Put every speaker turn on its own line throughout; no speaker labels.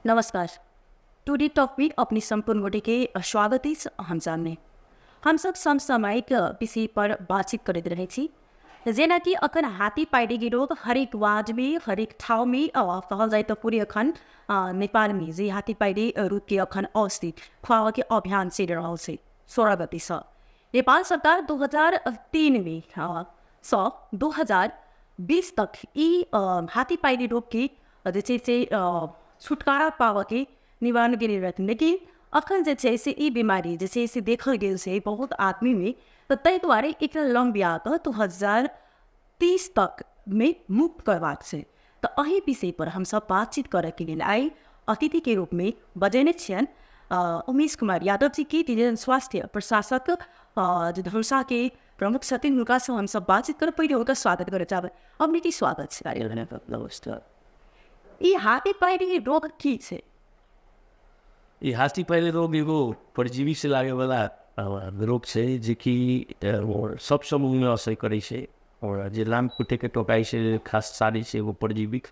नमस्कार। Today talk में अपने सम्पूर्ण गोटे के स्वागत अछि। हम सामने हमसब समसामयिक विषय पर बातचीत करैत रहै छी, जेनाकि अखन हाथी पाइडीके रोग हरेक वार्डमे हरेक ठाउँमे कहल जाय तऽ पूरे अखन नेपालमे जे हाथी पाइडी रोगके अखन औषधि खुआबऽके अभियान चलि रहल छै। 16 गतिसँ नेपाल सरकार 2003 में सँ 2020 तक ई हाथी पाइडी रोगके जे छै से छुटकारा पाबऽके निवारण केने रहथिन, लेकिन अखन जे छै से ई बीमारी जे छै से देखल गेल छै बहुत आदमीमे, तऽ ताहि दुआरे एकरा लम्बिया कऽ 2030 तकमे मुक्त करबाक छै। तऽ एहि विषयपर हमसब बातचीत करऽके लेल आइ अतिथिके रूपमे बजेने छियनि उमेश कुमार यादव जीके, जे स्वास्थ्य प्रशासक जे धनुषाके प्रमुख छथिन। हुनकासँ हमसब बातचीत करब। पहिले हुनका स्वागत करऽ चाहबै। अपनेके स्वागत छै कार्यक्रममे।
नमस्कार।
ई हाथी पाइडी रोग की छै?
ई हाथी पाइडी रोग एगो परजीवी से लागैवला रोग छै, जेकि सब समूहमे असर करै छै आओर जे लाम कुटेके टोकाइ छै, खास साड़ी छै एगो परजीवी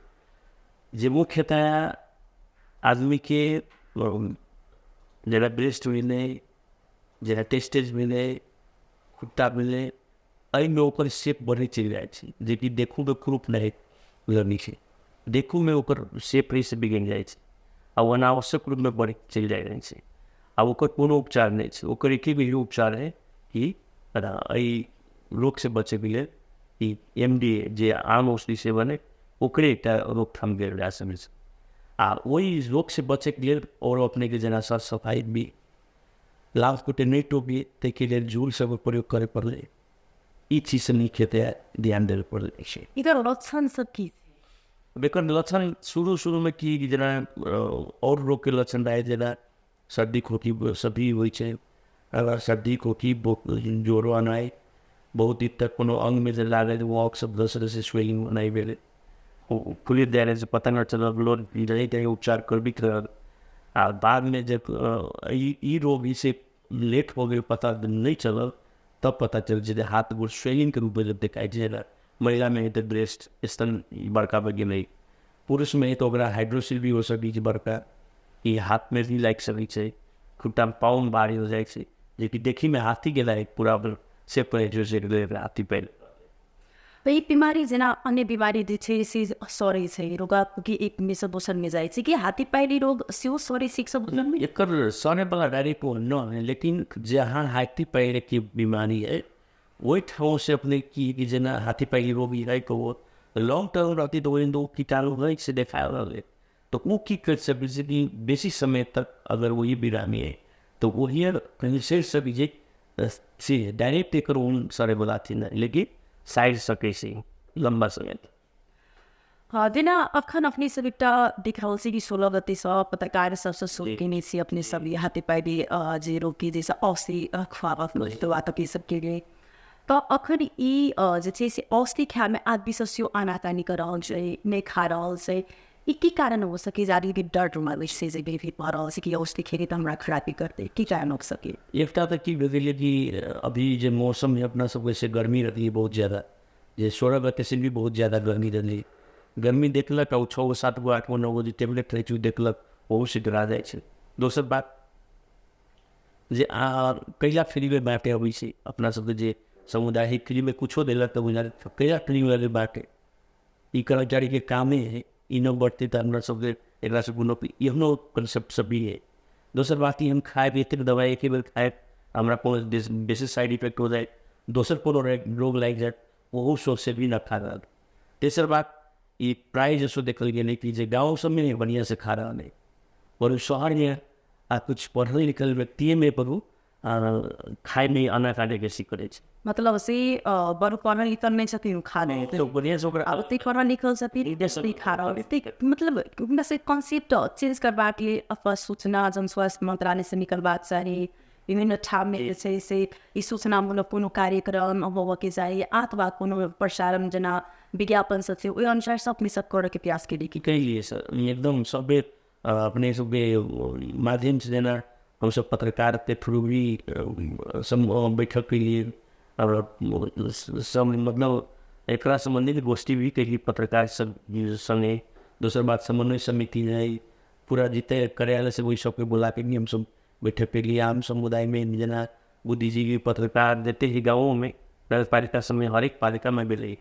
जे मुख्यतया आदमीके जेना ब्रेस्ट भेलै, जेना टेस्टेज भेलै, खुट्टा भेलै, एहिमे ओकर शेप बढ़ैत चलि जाइ छै, जेकि देखूमे कुरूप नहि लगै छै। देखूमे ओकर शेप एहिसँ बिगड़ि जाइ छै आ ओ अनावश्यक रूपमे बढ़ैत चलि जाइ रहै छै आ ओकर कोनो उपचार नहि छै। ओकर एके गो उपचार है कि एहि रोगसँ बचैके लेल ई MDA जे आम औषधि सेवन है, ओकरे एकटा रोकथाम कयल जा सकै छै। आ ओहि रोगसँ बचैके लेल आओर अपनेके जेना सर सफाइ भी लाल कुटे नहि टोपिए, ताहिके लेल झूल सबके प्रयोग करय पड़लै। ई चीजसँ नीक हेतै ध्यान देबय पड़लै छै।
एकर लक्षण सब की?
एकर लक्षण शुरू शुरूमे की जेना आओर रोगके लक्षण रहै, जेना सर्दी खोखी सब भी होइ छै। अगर सर्दी खोखी जोरो आनाइ, बहुत दिन तक कोनो अङ्गमे जे लागल ओ अङ्ग सब दोसर से स्वेलिंग होनाइ भेलै, फुलित जाइ रहै से पता नहि चलल, लोक रहि रहि उपचार करबैत रहल आ बादमे जब ई रोग से लेट हो गेल, पता नहि चलल, तब पता चल छै जे हाथ गोर स्वेलिंगके रूपमे जब देखाइ छै। जेना महिलामे हेतै ब्रेस्ट स्तन बड़का भऽ गेलै, पुरुषमे हेतै ओकरा हाइड्रोसिल भी हो सकै छै बड़का, ई हाथमे भी लागि सकै छै, खुट्टामे पाउन भारी हो जाइ छै, जेकि देखैमे हाथी गेला पूरा से पहले हाथी पहले।
तऽ ई बीमारी जेना अन्य बीमारी जे छै से सरै छै, रोगाके एकमे सँ दोसरमे जाइ छै कि हाथी पाइली रोग सेहो सरै छै एकसँ दोसरमे?
एकर सड़ैवला डायरेक्ट ओ नहि है, लेकिन जहाँ हाथी पाइलीके बीमारी है ओहि ठाउँसँ अपने की कि जेना हाथी पाइली रोग है तऽ ओ लॉन्ग टर्म रहती तऽ ओहि ओ कीटाणु है से देखा रहल है, तऽ ओ की करि सकै छै कि बेसी समय तक अगर वही बीमारी है तऽ वही कहीं सड़ि सकै छै से डायरेक्ट एकर ऊन सड़ैवला अथी नहि, लेकिन सड़ि सकै छै लम्बा समय तक।
हँ, जेना अखन अपने सब एकटा देख रहल छी कि 16 गतेसँ पत्रकार सबसँ शुरू केने छी अपने सब ई हाथी पाइली जे रोगके जे औषधि खुआबऽ ई सबके लिए, तऽ अखन ई जे छै से औषधि खायमे आदमी सब सेहो आनाकानी कऽ रहल छै, नहि खा रहल छै। ई की कारण हो सकै जे आदमीके डर लागै छै जे भीड़ भऽ रहल छै कि औषधि खेबै तऽ हमरा खराबी करतै? की कारण हो सकै?
एकटा तऽ की भऽ गेलै कि अभी जे मौसम है अपना सबके से गर्मी रहलै बहुत ज्यादा, जे 16 गते से भी बहुत ज्यादा गर्मी रहलै। गर्मी देखलक आ ओ 6 गो 7 गो 8 गो 9 गो जे टेबलेट रहै छै ओ देखलक, ओहूसँ डरा जाइ छै। दोसर बात जे कैला फ्रीमे बाँटे अबै छै अपना सबके जे समुदायिक फ्रीमे कुछो देलक तऽ बुझल कैला फ्रीमे बाँटे, ई कर्मचारीके कामे है, ई नहि बढ़तै तऽ हमरा सबके एकरासँ कोनो एहनो कॉन्सेप्ट सब भी है। दोसर बात ई हम खायब एतेक दवाइ एके बेर खायब हमरा कोनो बेसी साइड इफेक्ट हो जाए, दोसर कोनो रोग लागि जायत, ओहो सोचसँ भी नहि खा रहल। तेसर बात ई प्राय जे सो देखल गेलै कि जे गाँव सबमे बढ़िआँसँ खा रहल है, पर शहरमे आ कुछ पढ़ल लिखल व्यक्तिएमे पर खाइमे आनाकानी बेसी करै छै।
मतलब से बड़ पढ़ल लिखल नहि छथिन खा
नहि तऽ बढ़िआँसँ ओकरा
ओतेक पढ़ल लिखल छथिन नहि खा रहल एतेक, मतलब हुनका से कॉन्सेप्ट चेंज करबाक लेल अपन सूचना जन स्वास्थ्य मंत्रालयसँ निकलबाक चाही। विभिन्न ठाममे जे छै से ई सूचनामूलक कोनो कार्यक्रम होबऽके चाही अथवा कोनो प्रसारण जेना विज्ञापन सब छै ओहि अनुसार सब अपने सब करऽके प्रयास केली
कि कैलियै सर एकदम सबे अपने सबके माध्यमसँ, जेना हमसब पत्रकारके थ्रू भी बैठक केलियै आओर सब मतलब एकरा सम्बन्धित गोष्ठी भी केलियै पत्रकार सब सङ्गे। दोसर बात समन्वय समिति है, पूरा जते कार्यालय से ओहि सबके बुला के हमसब बैठक कैलियै। आम समुदायमे जेना बुद्धिजीवी पत्रकार जते ही गाँवोमे नगरपालिका सबमे हरेक पालिकामे भेलै।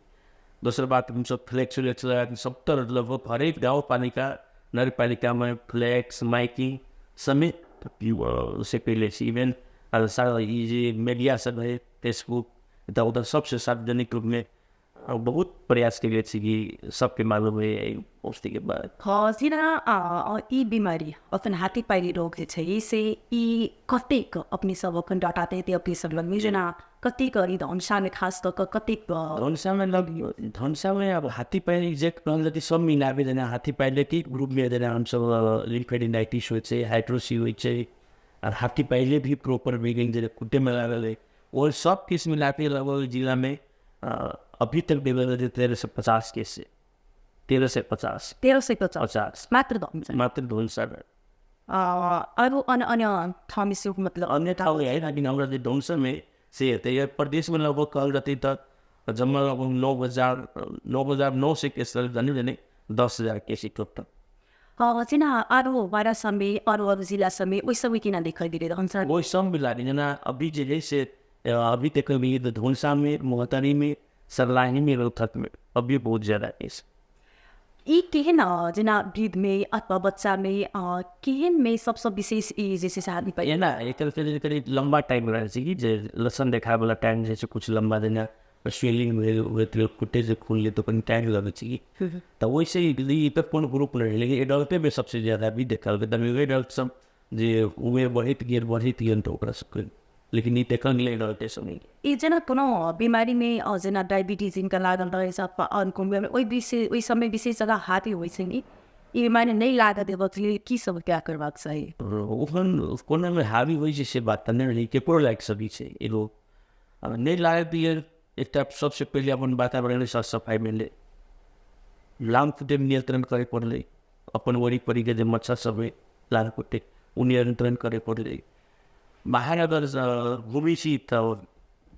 दोसर बात हमसब फ्लेक्स उलेक्स लगा के सब तरह लगभग हरेक गाँव पालिका नगरपालिकामे फ्लेक्स माइकिंग समेत से कैले छी। इवेन ई जे मीडिया सब है फेसबुक इधर उधर सबसे सार्वजनिक रूपमे बहुत प्रयास कैले छी कि सबके मालूम है एहि औषधिके बारे।
हँ, जेना ई बीमारी अखन हाथी पायरी रोग जे छै से ई कतेक अपने सब अखन डाटा हेतै अपने सब लगमे, जेना कतेक ई धनुषामे खास कऽ कऽ कतेक
धनुषामे लग धनुषामे अब हाथी पायरी एक्जेक्ट कहल जेतै सब मिलाबे जेना हाथी पायरी ग्रुपमे जेना हमसब लिम्फेडिनाइटिस होइ छै, हाइड्रोसी होइ छै, और हाथी पायरी भी प्रॉपर भऽ गेल जे कुटेमे लागल है, और सब केस मिलाके लगभग जिलामे अभी तक देखल 1350 केस है। 1350
1350 मात्र धनुषा,
मात्र धनुषा।
अरू अन्य अन्य ठाउँ मतलब
अन्य ठाउँ है, लेकिन हमरा जे धनुषामे से हेतै। प्रदेशमे लगभग कहल जेतै तऽ जम्मा लगभग 9,900 केस झन् झन् 10,000 केस टोटल।
हँ, जेना अरू बारा समेत अरू अरू जिला समेत ओहि सब केना देखल गेलै धनुषा?
ओहि सब मिला जेना अभी जे है से अभी देखल गेलै तऽ धनुषामे, महोत्तरीमे, सर्लाहीमे, रौतहटमे अभी बहुत ज्यादा केस।
ई केहन जेना वृद्धमे अथवा बच्चामे केहनमे सबसँ विशेष ई जे छै से हाथी पायरी?
एना एकर करीब लम्बा टाइम रहै छै कि जे लक्षण देखाबैवला टाइम जे छै कुछ लम्बा, जेना स्वेलिंग भेल होइत कुटे जे खुललै तऽ कनि टाइम लगै छै कि तऽ ओहिसँ ई तऽ कोनो ग्रुप नहि रहै, लेकिन एडल्टेमे सबसँ ज्यादा भी देखल गेल। तब एडल्ट सब जे उमेर बढ़ैत गेल तऽ ओकरा सबके, लेकिन ई देखल गेलै एडल्टे सब।
ई जेना कोनो बिमारीमे जेना डायबिटीज जिनका लागल रहै छै अथवा अन्य कोनो बिमारी, ओहि विशेष ओहि समय विशेष जगह हाथी होइ छै नि, ई बिमारी नहि लागऽ देबऽके लेल की सब उपाय करबाक चाही?
ओहन कोनोमे हावी होइ छै से बात तऽ नहि रहै, केकरो लागि सकै छै ई रोग। नहि लागऽ दियै एकटा सबसँ पहिले अपन वातावरण साफ सफाइ भेलै, लामखुट्टे नियंत्रण करै पड़लै, अपन वरिपरिके जे मच्छर सब है लामखुट्टे ओ नियंत्रण करै पड़लै। बाहर अगर घुमै छी तऽ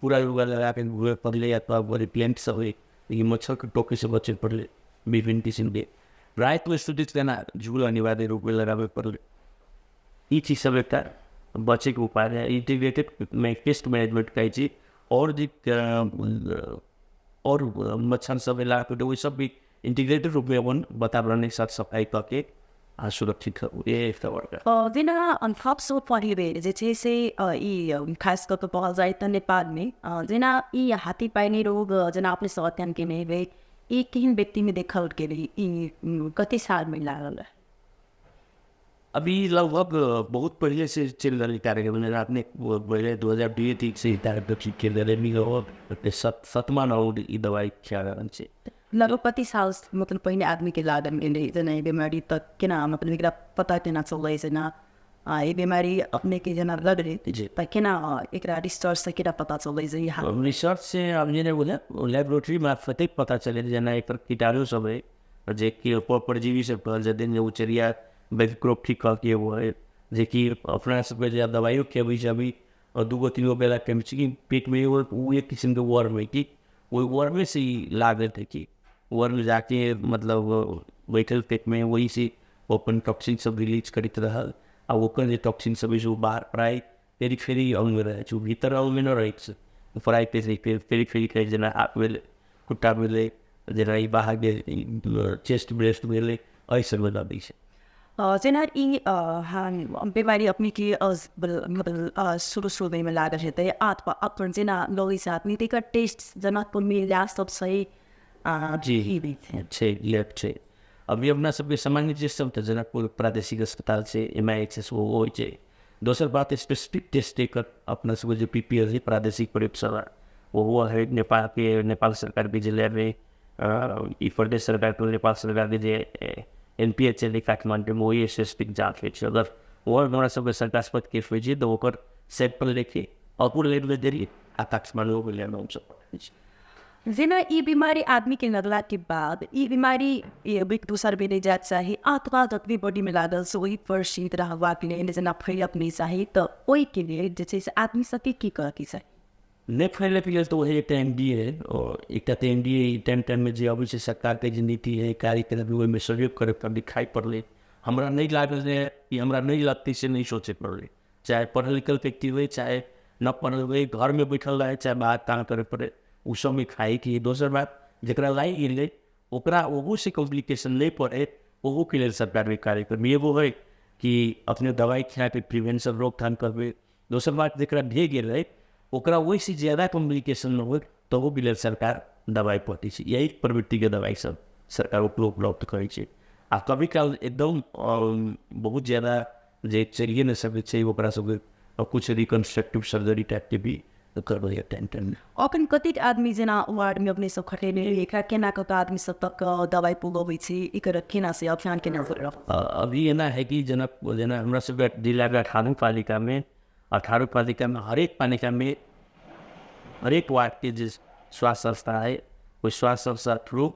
पूरा लुगा लगाके घुमै पड़लै, अथवा रिप्लेंट सब है लेकिन मच्छरके टोकेसँ बचै पड़लै विभिन्न किसिमके। रातिमे सुतैत तेना झूल अनिवार्य रूपमे लगाबै पड़लै। ई चीज सब एकटा बचैके उपाय है। इंटीग्रेटेड पेस्ट मैनेजमेंट कहै छी। और जे और मच्छर सब लाके ओहि सब भी इंटीग्रेटेड रूपमे अपन वातावरण साफ सफाइ कऽ के आ सुरक्षित रहू, एकटा बड़का।
जेना थप पहिल जे छै से ई खास कऽ कऽ कहल जाय तऽ नेपालमे जेना ई हाथी पायनी रोग जेना अपने सब अध्ययन केने हेबै, ई केहन व्यक्तिमे देखल गेलै, ई कते सालमे लागल रहै?
अभी लगभग बहुत पहले से चलि रहल कार्यक्रम, अपने पहले 2002-3 से कार्यक्रम चलि रहल, सतमा राउंड ई दवाइ खिया रहल छै।
लगभग कति साल मतलब पहिने आदमीके लागल गेलै जेना ई बीमारी, तऽ केना मतलब एकरा पता केना चललै जेना ई बीमारी अपनेके जेना लगलै तऽ केना एकरा रिसर्चसँ केना पता चललै जे ई?
रिसर्च से अब जेना लेबोरेटरी मार्फते पता चलै जेना एकर कीटाणु सब है जे कि परजीवी सब कहल जेतै, जे उचरिया बैक्रोप्टी कह के एगो है जेकि अपना सबके जे दवाइयो खियाबै छै अभी और 2-3 गो बेला खेबै छै कि पेटमे एगो ओ एक किसिमके वर्म है कि ओहि वर्मे से ई लागत है कि वर्म जाके मतलब बैठल पेटमे, वही से ओ अपन टॉक्सिन सब रिलीज करैत रहल आ ओकर जे टॉक्सिन सब है से ओ बाहर प्राय पेरिफेरी अङ्गमे रहै छै, ओ भीतर अङ्गमे नहि रहै छै, प्राय पेरिफेरी कहै जेना हाथ भेलै, खुट्टा भेलै, जेना ई बाहर गेल चेस्ट ब्रेस्ट भेलै, एहि सबमे लगै छै।
जेना ई बीमारी अपनेके मतलब शुरू शुरूमे लागल हेतै अथवा अपन जेना लगै छै आदमी तेकर टेस्ट जनकपुरमे इलाज सब छै?
जी छै, लैब छै। अभी अपना सबके सामान्य टेस्ट सब तऽ जनकपुर प्रादेशिक अस्पताल छै, MIHS ओ होइ छै। दोसर बात स्पेसिफिक टेस्ट एकर अपना सबके जे PPL है प्रादेशिक प्रयोगशाला ओहो है नेपालके, नेपाल सरकारके जे लैब है, ई प्रदेश सरकारके नेपाल सरकारके जे NPHL काठमाडौँमे ओहि स्पेसिफिक जाँच होइ छै। अगर ओहो हमरा सबके शंकास्पद केस होइ छै तऽ ओकर सैंपल लेके अपुर लैबमे देलियै आ काठमाडौँके लैबमे हमसब पठबै छी।
जेना ई बीमारी आदमीके लगलाके बाद ई बीमारी एक दोसर बेर नहि जायत चाही अथवा जतबी बॉडीमे लागल से ओहि पर शीत रहबाक लेल जेना फैलक नहि चाही, तऽ ओहिके लेल जे छै से आदमी सबके की करऽके चाही?
नहि फैलैके लेल तऽ वही एकटा MDA है, और एकटा तऽ MDA time टाइममे जे अबै छै सरकारके जे नीति है कार्यक्रम ओहिमे सहयोग करै पड़लै, खाइ पड़लै। हमरा नहि लागल रहै कि हमरा नहि लगतै से नहि सोचै पड़लै। चाहे पढ़ल लिखल व्यक्ति होइ, चाहे न पढ़ल होइ, घरमे बैठल रहै, चाहे बाहर काम करै पड़ै, ओ सबमे खाइके है। दोसर बात, जकरा लागि गेलै ओकरा ओहूसँ कॉम्प्लिकेशन नहि पड़ै, ओहूके लेल सरकारके कार्यक्रम एगो है कि अपने दवाइ खियाके प्रिवेंशन, रोकथाम करबै। दोसर बात, जकरा भए गेल है ओकरा ओहिसँ ज्यादा कॉम्प्लिकेशन नहि होइ, तहूके लेल सरकार दवाइ पठै छै। यही प्रवृत्तिके दवाइ सब सरकार उपलब्ध करै छै। आ कभी काल एकदम बहुत ज्यादा जे चलिए नहि सकै छै, ओकरा सबके कुछ रिकन्स्ट्रक्टिव सर्जरी टाइपके भी करबै टाइम टाइममे।
अखन कतेक आदमी जेना वार्डमे अपने सब खटेने रहियै, एकरा केना कऽ कऽ आदमी सब तक दवाइ पुगबै छी, एकर केना से अभियान केना हो रहल?
अभी एना है कि जेना जेना हमरा सबके जिलाके 18 पालिकामे, 18 पालिकामे, हरेक पालिकामे हरेक वार्डके जे स्वास्थ्य संस्था है, ओहि स्वास्थ्य संस्था थ्रू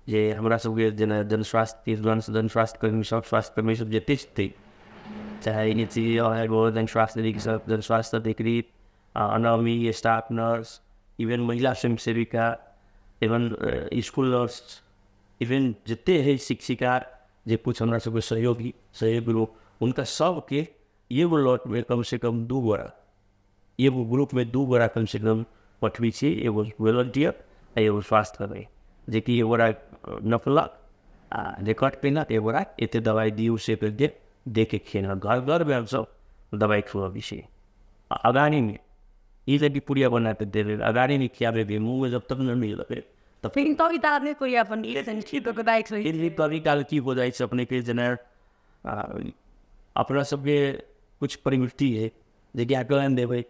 जे हमरा सबके जेना जन स्वास्थ्य जन स्वास्थ्य कर्मी सब, स्वास्थ्य कर्मी सब जते छथिन, चाहे एन जन स्वास्थ्य सब, जन स्वास्थ्य अधिकृत, अनामी, स्टाफ नर्स, इवन महिला स्वयंसेविका, इवन स्कूल नर्स, इवन जते है शिक्षिका, जे कुछ हमरा सबके सहयोगी सहयोगी लोग, हुनका सबके एगो लॉटमे कमसँ कम 2 गोरा, एगो ग्रुपमे 2 गोरा कमसँ कम पठबै छी, एगो वॉलंटियर आ एगो स्वास्थ्यकर्मी, जेकि एक गोरा नपलक आ रिकॉर्ड केलक, एक गोरा एते दवाइ दियौ से करि दे के खेलक। घर घरमे हमसब दवाइ खुआबै छी। अगाड़ीमे ई लगी पुड़िया बना के देबै, अगाड़ीमे खियाबैके, मुँहमे जब तक नहि मिलबै तब।
लेकिन तभी तऽ आदमी पुड़िया अपन
फिर कभी काल की हो जाइ छै अपनेके, जेना अपना सबके कुछ प्रवृत्ति है जेकि आकलन देबै,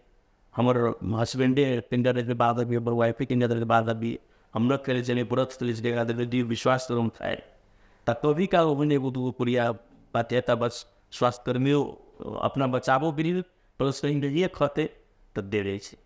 हमर हसबैंडे तिनका देरके बाद अभी, हमर वाइफे तिनका देरके बाद अभी, हम न करै छलियै, व्रत चलै छै, देबै दियौ, विश्वास करू हम खाइ। तऽ कभी काल ओहन एगो दूगो पुड़िया बाध्यता बस स्वास्थ्यकर्मियो अपना बचाबो भी प्लस कहीं नहिए खतै तऽ दे दै छै।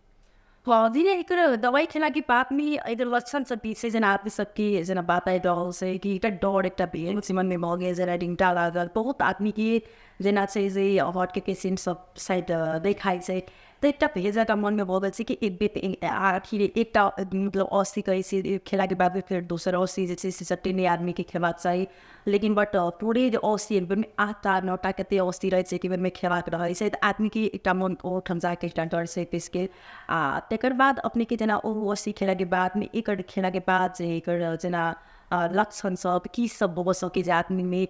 धीरे एकर दवाइ खेलाके बादमे एकर लक्षण सब भी छै, जेना आदमी सबके जेना बात आबि रहल छै कि एकटा डर, एकटा भेल मनमे भऽ गेल, जेना रिंगटा लागल बहुत आदमीके, जेना छै जे हार्टके पेशेंट सब शायद देखाइ छै, तऽ एकटा भेल जकाँ मनमे भऽ गेल छै कि एक बेर आखिर एकटा मतलब औषधि कहै छै खेलाके बाद फेर दोसर औषधि जे छै से सट्टे नहि आदमीके खेबाक चाही, लेकिन बट पूरे जे औषधि एक बेरमे 8टा 9टा कते औषधि रहै छै एक बेरमे खेबाक रहै छै, तऽ आदमीके एकटा मन ओहिठाम जाके एकटा डर छै त्यसके। आ तकर बाद अपनेके जेना ओ औषधि खेलाके बादमे एकर खेलाके बाद जे एकर जेना लक्षण सब की सब भऽ सकै जे आदमीमे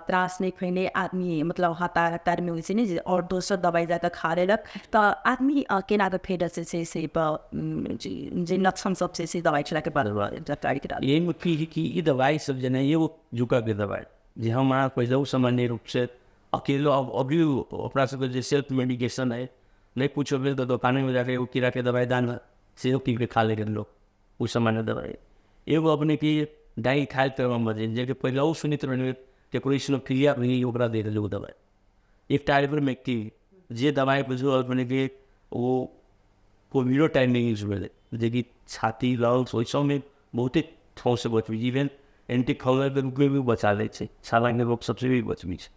त्रास नहि फैले, आदमी मतलब हतार हतारमे होइ छै ने जे आओर दोसर दवाइ जाकऽ खा लेलक, तऽ आदमी केना कऽ फेर जे छै से जे लक्षण सब छै से दवाइ खेलाके बाद
एहिमे की है कि ई दवाइ सब जेना एगो जुकाके दवाइ जे हम अहाँ पहिलहु सामान्य रूपसँ अकेलो अब अभी अपना सबके जे सेल्फ मेडिकेशन है, नहि कुछो भेल तऽ दोकानेमे जाके एगो कीड़ाके दवाइ दान सेहो पी के खा लै लोक, ओ सामान्य दवाइ। एगो अपने की डाइ खायल तऽ जेकि पहिलहु सुनैत रहलै ककरो इसिनोफिलिया भी ओकरा दे देलक दवाइ। एकटा आइवरमेक्टिन जे दवाइ बुझू अपने के ओ कोविडो टाइममे यूज भेलै, जेकि छाती लंग्स ओहि सबमे बहुते ठाउँसँ बचबै छै, इवन एंटी फंगलके रूपमे भी बचा लै छै, छालाके रोग सबसँ भी बचबै छै,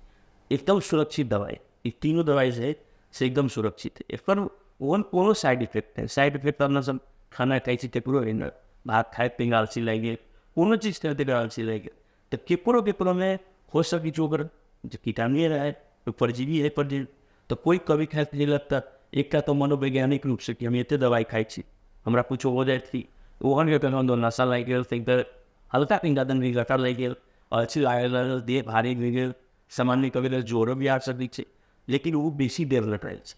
एकदम सुरक्षित दवाइ। ई तीनों दवाइ जे है से एकदम सुरक्षित है, एकर ओहन कोनो साइड इफेक्ट नहि। साइड इफेक्ट अपना सब खाना खाइ छी ककरो होइ ने, भात खाइत पिंग आलसी लागि गेल, कोनो चीज खाइत आलसी लागि गेल, तऽ केकरो केकरोमे हो सकै छै ओकर जे कीटाणुए रहै, परजीवी है परजीवी, तऽ कोइ कभी खाइत लेलक तऽ एकटा तऽ मनोवैज्ञानिक रूपसँ कि हम एते दवाइ खाइ छी हमरा कुछो हो जाइत कि ओहन के कखनो नशा लागि गेल, तऽ हल्का पिंगादन भी घटा लागि गेल, अलसी लागल लागल, देह भारी भए गेल, सामान्य कभी जोरो भी आ सकै छै, लेकिन ओ बेसी देर नहि रहै छै,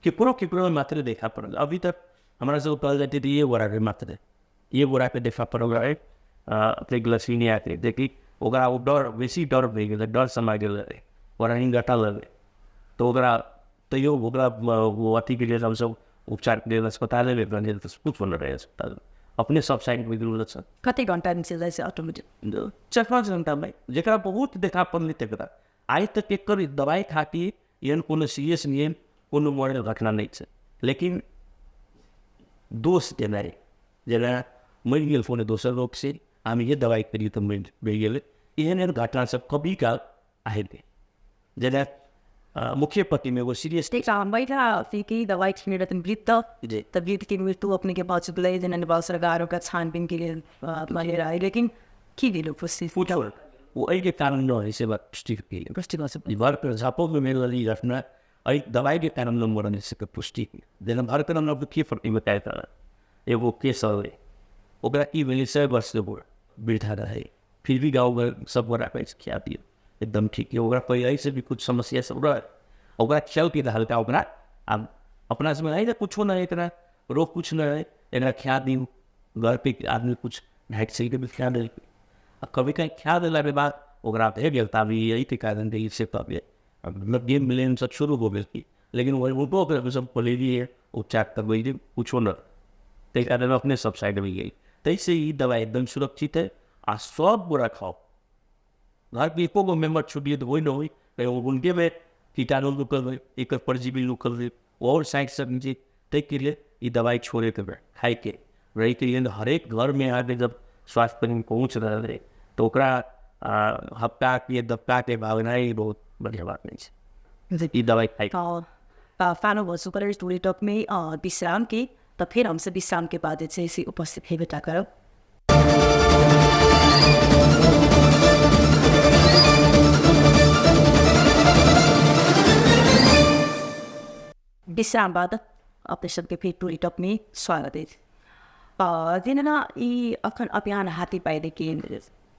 केकरो केकरोमे मात्र देखा पड़ल। अभी तक हमरा सबके कहल जाइ छै तऽ एक गोराके मात्र एक गोराके देखा पड़ल रहै अपने ग्लसीनियाके, जेकि ओकरा ओ डर बेसी डर भए गेलै, डर समा गेल रहै, ओकरा हिंगटा लगलै, तऽ ओकरा तैयो ओकरा ओ अथीके लेल हमसब उपचारके लेल अस्पतालेमे गेल तऽ कुछ नहि रहै अस्पतालमे, अपने सब साइड मे गेल छै।
कते घंटा मे चलि जाइ छै ऑटोमेटिक?
4-5 घंटामे, जकरा बहुत देखा पड़लै तकरा। आइ तक एकर दवाइ खाके एहन कोनो सीरियस नियम कोनो मरल घटना नहि छै, लेकिन दोष देनाइ जेना मरि गेल कोनो दोसर रोगसँ, हम इहे दवाइ खेलियै तऽ मरि गेलै, एहन एहन घटना सब कभी काल आयल। जेना मुख्यपतिमे एगो सीरियस
महिला की दवाइ खेने रहथिन वृद्ध, तऽ वृद्धके मृत्यु अपनेके भऽ चुकलै, जेना नेपाल सरकार ओकरा छानबीनके लेल माने रहै, लेकिन की भेल उपस्थित?
उठाओल ओ एहिके कारण न होइ से बात पुष्टि भेलै।
पुष्टि भऽ सकै।
घर पर झापोमे भेल रहलै घटना, एहि दवाइके कारण न मरल से पुष्टि। जेना घर पर हमरा के फर्क बताए तर एगो केस अबै, ओकरा की भेलै 100 वर्षके बूढ़ वृद्धा रहै, फिर भी गाँव घर सब गोटा कहै छै खिया दियौ एकदम ठीक है। ओकरा पहिले से भी कुछ समस्या सब रहै, ओकरा खियाल के हल्का ओकरा आब अपना समय है तऽ कुछो नहि, एकरा रोग कुछ नहि है, एकरा खिया दियौ। घर पे आदमी कुछ ढाकि सही भी खिया देलकै, आ कभी कहीं खिया देलाके बाद ओकरा भए गेल तऽ आब एहिके कारण से तब मतलब गेम मिलेन सब शुरू हो गेल, लेकिन वही ओकरा सब खोलेलियै उपचार करबैलियै कुछो न, ताहि कारण अपने सब साइड में गेल। ताहिसँ ई दवाइ एकदम सुरक्षित है आ सब गोरा खाओ। घर के एको गो मेम्बर छुटिए तऽ होइ न होइ, हुनकेमे कीटाणु लुकल होइ, एकर परजीवी लुकल होइ, और साइड सब छै। ताहिके लेल ई दवाइ छोड़ेके खाइके रहैके लेल हरेक घरमे अहाँके जब स्वास्थ्य कर्मी पहुँच रहल है तऽ ओकरा हफ्ताके दफ्ताके भावना ही बहुत बढ़िआँ बात नहि छै ई दवाइ खाइ।
फानो भऽ चुकल अछि टुडे टॉकमे विश्रामके, तऽ फेर हमसब विश्रामके बाद जे छै से उपस्थित हेबे टा करब। विश्राम बाद अपने सबके फेर टुडे टॉकमे स्वागत अछि। जेना ई अखन अभियान हाथी पाइदेखि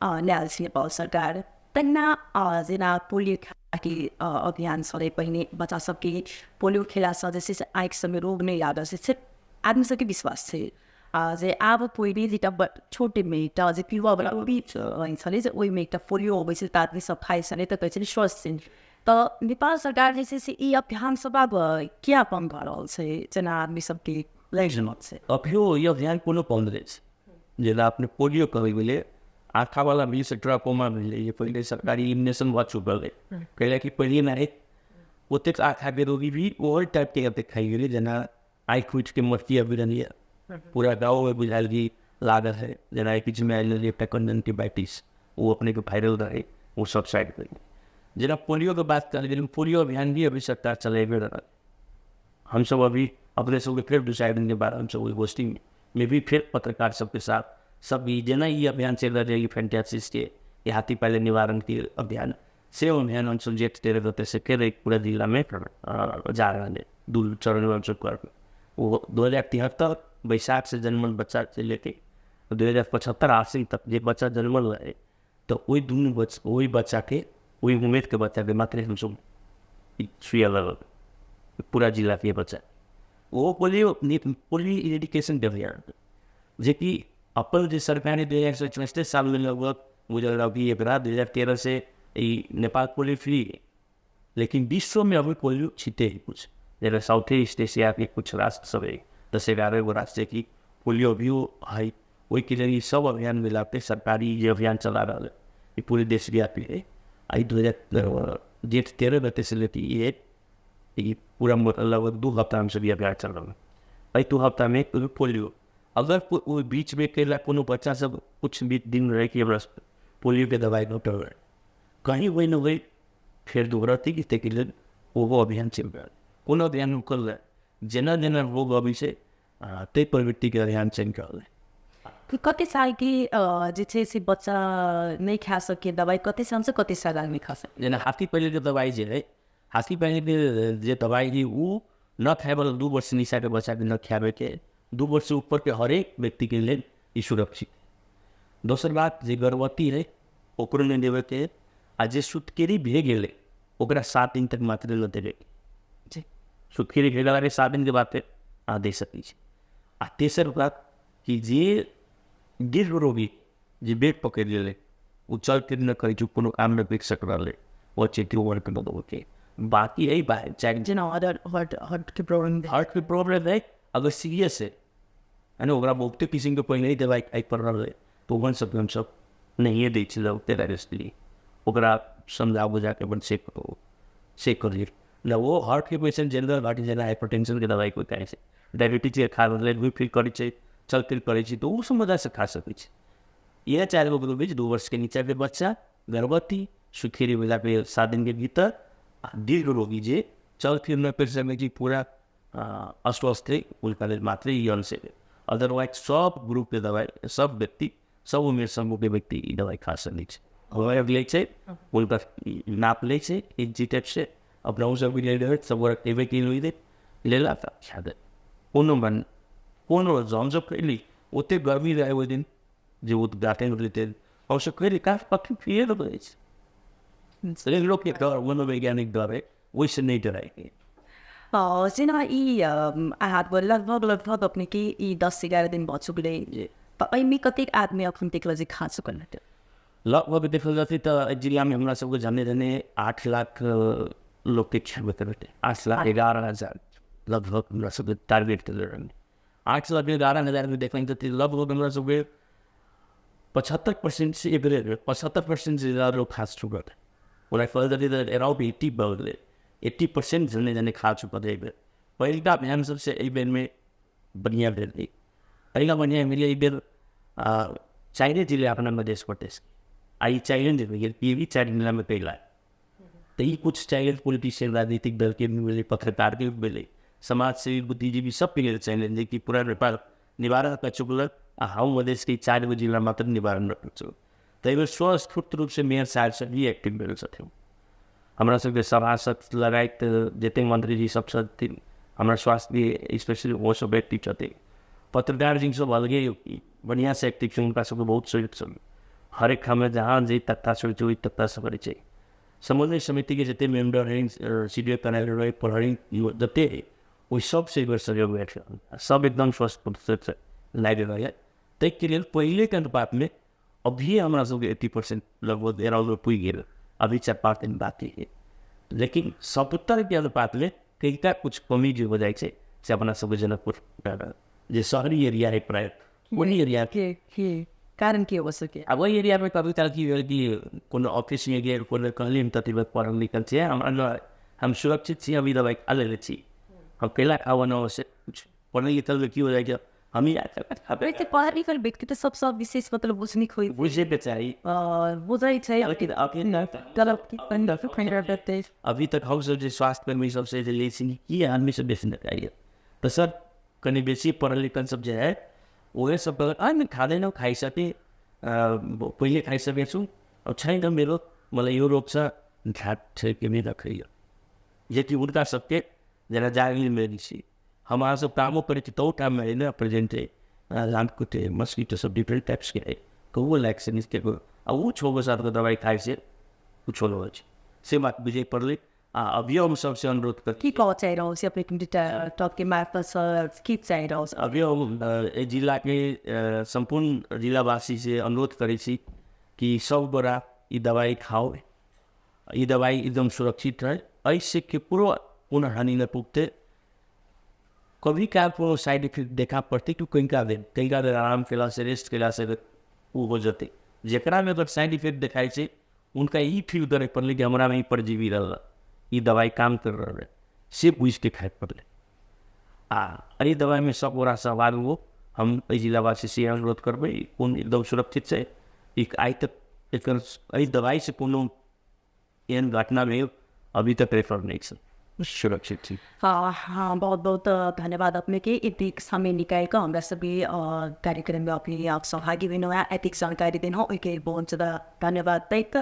ल्यायल छै नेपाल सरकार, तहिना जेना पोलियो के अभियान छलै पहिने, बच्चा सबके पोलियो खेलासँ जे छै से आँखि सबमे रोग नहि लागल से आदमी सबके विश्वास छै। जे आब पहिले जे एकटा छोटेमे एकटा जे पिलुआवला बीच छलै जे ओहिमे एकटा पोलियो अबै छै तऽ आदमी सब खाइ छलै तऽ कहै छलै स्वस्थ छै। तऽ नेपाल सरकार जे छै से ई अभियान सब आब किया बन्द भऽ रहल छै, जेना आदमी सबके लागि रहल छै?
अभियो ई अभियान कोनो बन्द नहि छै। जेना अपने पोलियो कहै गेलै, आँखावला भी से ट्राकोमा भेलै, जे पहिले सरकारी इलिमिनेशन भऽ चुकल रहै, कैला कि पहिले नहि ओतेक आँखाके रोगी भी ओहि टाइपके एतेक खाइ गेलै, जेना आँखि उठिके मस्ती अबि रहलै पूरा गाँवमे बुझायल कि लागल है। जेना बीचमे आयल रहलै एकटा कंजंक्टिवाइटिस, ओ अपनेके वायरल रहै, ओ सब साइड भेलै। जेना पोलियोके बात करल गेल, पोलियो अभियान भी अभी सरकार चलेबे रहल। हमसब अभी अपने सबके फेर 2-4 दिनके बाद हमसब ओहि गोष्ठीमे भी फेर पत्रकार सबके साथ सब ई जेना ई अभियान चलि रहल है फैंटासिसके, ई हाथी पाइले निवारणके अभियान, से अभियान हमसब जेठ 13 गते से फेर एक पूरा जिलामे जा रहल है। 2 चरणमे हमसब करबै। ओ 2073 बैसाख से जन्मल बच्चा से लेके 2075 आश्विन तक जे बच्चा जन्मल रहे तऽ ओहि दुनू ओहि बच्चाके, ओहि उमेरके बच्चाके मात्रे हमसब सुइया लगल पूरा जिलाके बच्चा। ओ पोलियो पोलियो इरेडिकेशन अभियान जेकि अपन जे सरकार 2064 सालमे लगभग बुझल रह कि एकरा 2013 से ई नेपाल पोलियो फ्री है, लेकिन विश्वमे अभी पोलियो छिते है कुछ, जेना साउथ ईस्ट एशियाके कुछ राष्ट्र सब है 10-11 गो राष्ट्र कि पोलियो अभियो है। ओहिके लेल ई सब अभियान मिलाके सरकारी जे अभियान चला रहल है ई पूरे देशव्यापी है। आ ई 2000 जेठ 13 गते से लेके ई पूरा लगभग 2 हफ्ता हमसब ई अभियान चल रहल है। एहि 2 हफ्तामे पोलियो अगर ओहि बीचमे कयला कोनो बच्चा सब कुछ भी दिन रहे कि हमरा पोलियोके दवाइ भेटल रहै, कहीं होइ न होइ फेर दोहरतै कि ताहिके लेल ओहो अभियान चलि रहल। कोनो अभियान रुकल रहै, जेना जेना रोग अबै छै ताहि प्रवृत्तिके अभियान चलि रहल है।
कते सालके जे छै से बच्चा नहि खा सके दवाइ, कते सालसँ कते साल आदमी खा सके?
जेना हाथी पहिले दवाइ जे है, हाथी पहिले जे दवाइ है ओ न खाएवला 2 वर्ष नीचाके बच्चाके न खियाबैके, 2 वर्ष ऊपरके हरेक व्यक्तिके लेल ई सुरक्षित। दोसर बात जे गर्भवती है ओकरो नहि देबैके, आ जे सुतकेरी भए गेलै ओकरा 7 दिन तक मात्र न देबैके। सुतकेरी भेला 7 दिनके बाद फेर अहाँ दे सकै छी। आ तेसर बात कि जे दीर्घ रोगी जे बेड पकड़ि लेलै, ओ चल फिर नहि करै छै, कोनो काम नहि करि सक रहलै, ओ चेती वर्क न देबैके। बाकी है बाहर चाहे
जेना हार्टके प्रॉब्लम,
हार्टके प्रॉब्लम है अगर सीरियस है ना, ओकरा बहुते किसिमके पहिले ही दवाइ खाइ पड़ रहल है तऽ ओहन सबके हमसब नहिए दै छियै ओते डायरेक्टली, ओकरा समझा बुझाके अपन से करियै न। ओ हार्टके पेशेंट जनरल हार्ट जेना हाइपरटेंशनके दवाइ कोइ खाइ छै, डायबिटीजके खा रहलै, घुमि फिर करै छै, चल फिर करै छै, तऽ ओ सब मजासँ खा सकै छै। इएह 4 गो ग्रुप अछि, 2 वर्षके नीचाके बच्चा, गर्भवती, सुखेरी भेलाके 7 दिनके भीतर, आ दीर्घ रोगी जे चल फिर नहि करि सकै छै, पूरा अस्वस्थ है, हुनका लेल मात्रे ई अनसेफ है। अदरवाइज सब ग्रुपके दवाइ, सब व्यक्ति, सब उमेर समूहके व्यक्ति ई दवाइ खा सकै छै। लै छै, हुनकर नाप लै छै इंची टेप से, अपना सब भी ले सब गोरा खेबे की लेलक आ खा देल। कोनो मन कोनो हमसब खैली, ओतेक गर्मी रहै ओहि दिन जे उद्घाटन होइत, हमसब खैली काफ पक्षी फिर रहै छै। लोकके डर मनोवैज्ञानिक डर है, ओहिसँ नहि डराइके।
जेना ई अहाँ लगभग लगभग अपनेके ई 10-11 दिन भऽ चुकलै, तऽ एहिमे कतेक आदमी अखन तक जे खा चुकल हेतै?
लगभग देखल जेतै तऽ एहि जिलामे हमरा सबके जने जने 8 लाख लोकके खेबैत रहतै। 8,11,000 लगभग हमरा सबके टारगेट केले रहै। 8,11,000 में देखल जेतै लगभग हमरा सबके 75% से एवरेज 75% से ज़्यादा लोग खा चुकल है। ओकरा कहल जेतै तऽ अराउंड 80 भऽ गेलै, 80% जने जने खा चुकल है। एहि बेर पहिलका अभियान सबसँ एहि बेरमे बढ़िआँ भेल। पहिला बढ़िआँ भेलै एहि बेर चारिए जिला अपना मध्य प्रदेश आ ई चैलेंज भेल, ई भी 4 जिलामे पहिला। तऽ ई कुछ चैलेंज पॉलिटिशियन राजनीतिक दलके भी भेलै, पत्रकारके भी भेलै, समाजसेवी बुद्धिजीवी सबके लेल चैलेंज है कि पूरा नेपाल निवारण कर चुकल आ हम मधेशके 4 गो जिला मात्र निवारण रखल चुकल। तऽ एहि बेर स्वस्फूर्त रूपसँ मेयर साहब सब भी एक्टिव भेल छथिन। हमरा सबके सभासद लगायत जतेक मन्त्रीजी सब छथिन, हमरा स्वास्थ्य भी स्पेशली ओहो सब एक्टिव छथिन। पत्रकार जी सब अलगे बढ़िआँसँ एक्टिव छै, हुनका सबके बहुत सहयोग छनि। हरेक ठाममे जहाँ जे तत्ता छोड़ै छै ओहि तत्ता सब करै छै। समन्वय समितिके जतेक मेम्बर है, सी डी ओ कार्यालय रहै, प्रहरी जतेक है, ओहि सबसँ एक बेर सहयोग भेट सब एकदम स्वस्थ लागि रहल है। ताहिके लेल पहिलेके अनुपातमे अभी हमरा सबके 80% लगभग अराउंड पुगि गेल, अभी 4-5 दिन बाकी है। लेकिन 70के अनुपातमे कईटा कुछ कमी जे हो जाइ छै से अपना सबके जनकपुर जे शहरी एरिया है प्रायः ओहि एरिया
के कारण के हो सके।
आब ओहि एरियामे कभी काल की भेल कि कोनो ऑफिसमे गेल, कोनो कहली हम तति बेर पढ़ल लिखल छियै, हमरा हम सुरक्षित छी, हम ई दबाइ खा लेने छी, हम कैला खाब न से कुछ पढ़ल लिखल की हो जाइ छै, हम ही
पढ़ल लिखल व्यक्ति तऽ सबसँ विशेष मतलब बुझनिक होइ
बुझेके चाही,
बुझै छै।
लेकिन अभी तक हमसब जे स्वास्थ्यकर्मी सबसँ जे लै छी की आदमी सब बेसी नहि खाइए तऽ सर कनि बेसी पढ़ल लिखल सब जे है उहे सब कहलक खाँदैन खाइसकेँ, पहिले खाइसकेको छु, अब छैन मेरो, मलाई यो रोग छ, झाट छै कि नहि रखैए। जेकि हुनका सबके जेना जागिर में छी, हम अहाँ सब कामो करै छी तहु ठाममे है ने प्रेजेंट है लामखुट्टे मस्किटो सब डिफरेंट टाइप्सके है, कहू लागि से निस्केको आ ओ 6 गो 7 गो दबाइ खाइ से कुछो नहि होइ छै, से बात बुझै पड़लै। आ अभियो हम सबसे अनुरोध कर
की कहऽ चाहि रहल छी अपने टॉकके मार्फत, की चाहि रहल छी?
अभियो हम एहि जिलाके सम्पूर्ण जिलावासी से अनुरोध करै छी कि सब गोरा ई दबाइ खाओ, ई दबाइ एकदम सुरक्षित रहे, एहिसँ केकरो कोनो हानि नहि पुगतै। कभी काल कोनो साइड इफेक्ट देखा पड़तै कि कनिका देर, कनिका देर आराम केलासँ रेस्ट केलासँ ओ हो जेतै। जकरामे अगर साइड इफेक्ट देखाइ छै हुनका ई फील करै पड़लै कि हमरामे ई परजीवी रहल, ई दबाइ काम कर रहल है, से बुझिके खाइ पड़लै। आ एहि दबाइमे सब गोरा सहभागी हो, हम एहि जिलावासी से अनुरोध करबै, कोन एकदम सुरक्षित छै। ई आइ तक एकर एहि दबाइसँ कोनो एहन घटना भेल अभी तक रेफर नहि छै, सुरक्षित छी।
हाँ, बहुत बहुत धन्यवाद अपने के एतेक समय निकालि कऽ हमरा सबके कार्यक्रममे अपने सहभागी भेलहुँ, एतेक जानकारी देलहुँ, ओहिके बहुत ज्यादा धन्यवाद दैत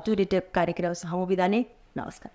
टुडे टेप कार्यक्रमसँ हम विदा नै। नमस्कार।